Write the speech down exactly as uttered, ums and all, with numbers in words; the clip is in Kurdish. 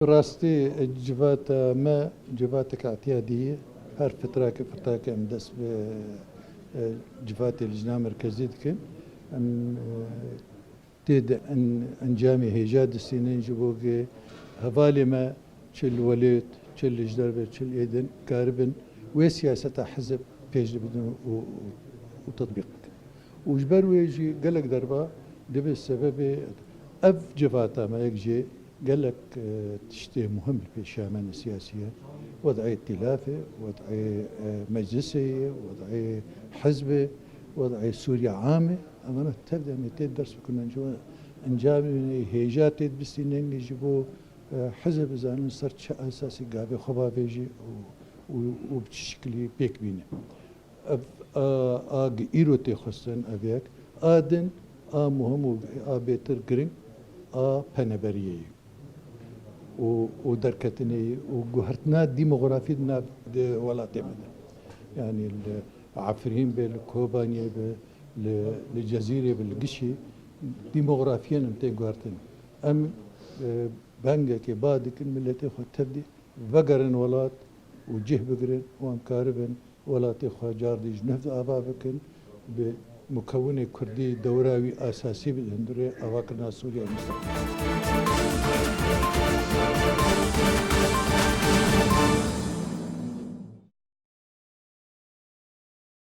Rastî, e, civata me civatek îtiyadî ye. Her fitrake fitrake em dest bi, e, civatê Lijna Merkezî dikin. Em, e, tê de en-, encamê hêja distînin ji bo ke hevalê me çi li welêt, çi li ji derve, çi li êdin karibin wê siyaseta hizib pêş bidin û, û, û tetbîq bikin. Û ji ber wê jî gelek derba dibe sebebê ev civata me yek jê gelek, e, tiştê muhim li pêşiya me ne siyasî ye. Wed'ê îtîlafê, wed'ê, e, meclisê ye, wed'ê hizbê, wed'ê Sûriya amê. Evana tev de em ê tê ders bikinin. Ji wan encamê hêja tê dibistînin ji bo, e, hizb bizanin ser çi esasî gavê xwe bavêjî û, û, û bi çi şiklî pêk bîne. Ev, a, a gi-, îro tê xwestin ev yek. A din, a muhim û a bêtir giring, a peneberiyê ye. Û, û derketinê ye û guhertina demografî di nav, di welatê me de. Yanî li Efrîn be, li Kobaniyê be, li, li Cezîrê be, li gişî demografiyên em tên guhertin. Em, e, bengekê ba dikin miletê xwe tevdî vegerin welat û cih bigirin û em karibin welatê xwe cardî ji nû ava bikin, bi mukewinê kurdî dewra wî esasî bidin durê avakirina Sûriya mustaqil.